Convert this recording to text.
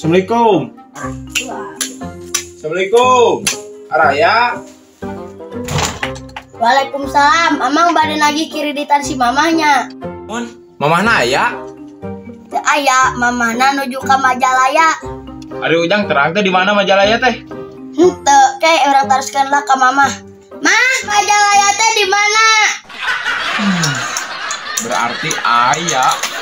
Assalamualaikum. Assalamualaikum. Araya. Waalaikumsalam. Amang bade nagih kreditan si mamahnya. Mun, mamahna aya? Teu aya, mamahna nuju ka Majalaya. Ari Ujang terang teh di mana Majalaya teh? Henteu, ke urang taroskeun lah ka mamah. Mah, Majalaya teh di mana? Berarti aya.